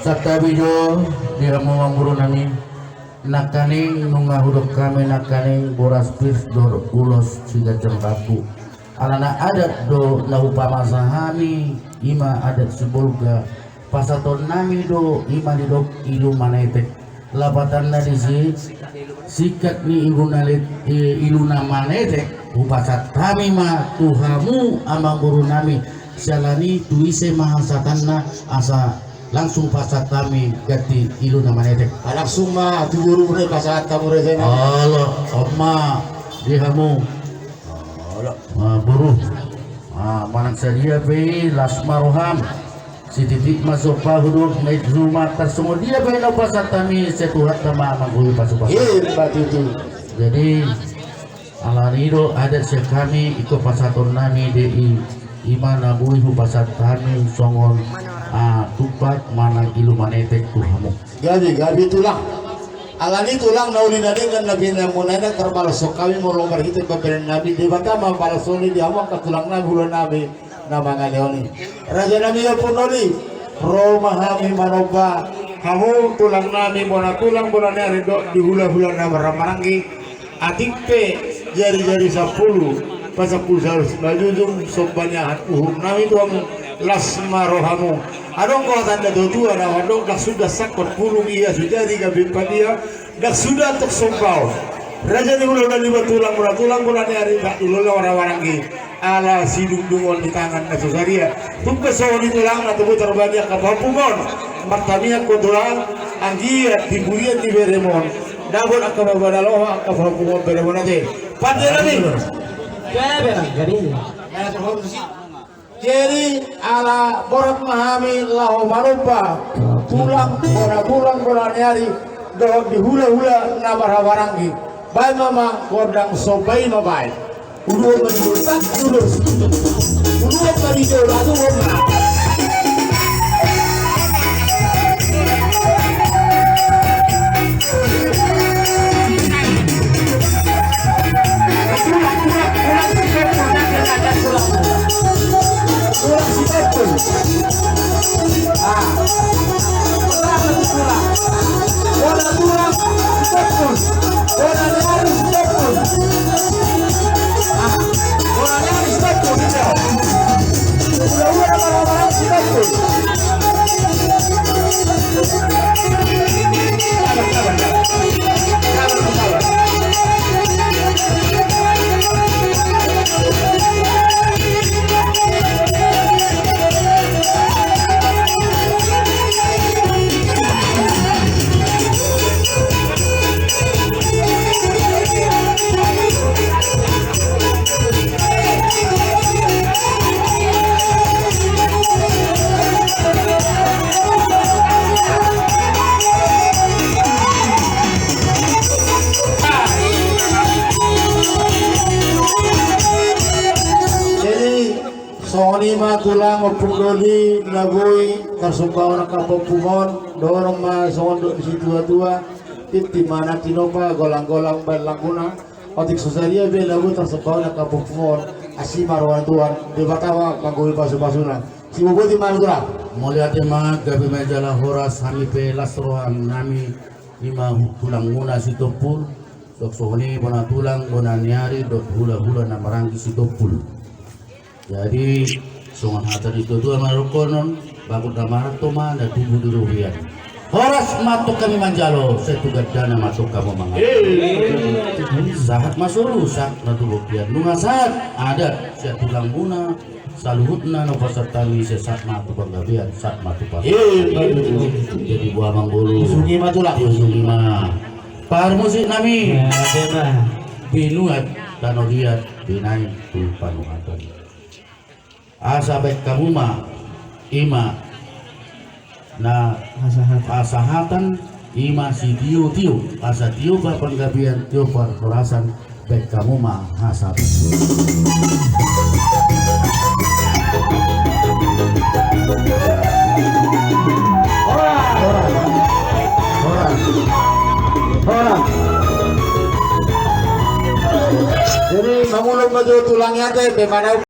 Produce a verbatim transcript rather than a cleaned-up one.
Santabi jo di hamu amangboru nami. Nangkaning nunga hudok hami nangkaning boras pir dohot ulos siganjang bangku. Alana adat do na hupamasa hami, ima adat Sibolga. Pasahaton nami do ima didok ilu manetek. Lapatanna disi, singkat ni ilu na let-, i-, ilu na manetek, hupasahat hami ma tu hamu amangboru nami. Siala ni i tu ise ma hasahatanna asa langsung pasahat hami ganti ilu na manetek. Ah, langsung ma tu boru muna pasahat hamu raja nami. Olo, on ma di hamu. Olo. Ah, boru. Ah, manang sadia pe i las ma roham. Sititi ma somba hudok na i juma tarsongon dia pe i na hupasahat hami, sai Tuhanta ma manggohi pasupasu. Emma tutu. Jadi, alani i do adat sian hami, ingkon pasahaton nami do i, ima na boi hupasahat hami songon, ah, tumpak manang ilu manetek tu hamu. Gabe, gabe tulang. Alani i tulang na uli na denggan na binahen muna i, tarpalashon hami molo marhite pambahenan nami, Debata ma palashonon i di hamu angka tulang nami, hulahula nami na mangalehon i. Raja nami, ompung na uli, ro ma hami manomba hamu tulang nami, bona tulang, bona ni ari dohot di hulahula na marhaha maranggi. Atik pe jarijari sampulu pasampulu saluhut na jujung somba ni ahat uhur nami tu hamu, las ma rohamu. Adong do hata ni natuatua na mandok, ndang suda sangkot pulung ia, sujadi gabe padia, ndang suda tong sombaon. Raja ni hulahula, bona tulang, bona tulang, bona ni ari dohot hulahula na marhaha maranggi. Ala sidungdungon ni tangan na so sadia. Tung pe songon i tulang, na tubu tarbani angka pahompu mon. Martamiang ho tulang, anggiat di purian ni beremon dapot angka parbadalon, angka pahompu mon beremon ate. Pande nami. Jadi ala borat ma hami laho manomba tulang, bona tulang, bona ni ari dohot di hulahula na marhaha maranggi. Baen ma gondang somba i ma baen. Uduhon ma di jolo, uduhon. Uduhon ma di jolo, uduhon ma. Tulang, tulang, tulang, tulang, tulang. Tulang Sitompul. Ah. Tulang, tulang. Bona tulang Sitompul. Bona ni ari Sitompul. Ah. Bona ni ari Sitompul, iya. Udah, udah, udah, udah, udah, Sitompul. Jadi, songon i ma tulang, ompung doli, na boi tarsombaon angka pahompu mon, dohonon ma songon dok ni situatua, tintin ma na tinompa, golanggolang baen langkuna. Otik so sadia pe na boi tarsombaon angka pahompu mon, asi ma roha ni Tuhan, Debata ma manggohi pasupasuna. Siboboti ma tulang. Mauliate ma, gabe ma jala horas, hami pe las roha nami, ima tulang muna Sitompul, songon i bona tulang, bona ni ari dohot hulahula na maranggi Sitompul. Jadi songon hata ni situatua ma dohonon, bagot na marantau ma na tubu di robean. Horas ma tong hami manjalo, sai tu gandana ma tong hamu mangalehon. Sahat ma solu, sahat ma tu bontean. Nunga sahat adat sian tulang muna, saluhutna na hupasahat hami, sai sahat ma tu panggabean, sahat ma tu parhorasan. Jadi boha amang boru? Diusungi ma tulang. Diusungi ma. Parmusik nami. Binuat tano liat, binaen tu panuhatan. Asa baen hamu ma, ima na hasahatan, hasahatan, ima sitiotio, asa tio ma panggabean, tio parhorasan, baen hamu ma hasahatan. Horas, horas, horas, horas. Jadi mangulon ma jo tulang i ate, pe manau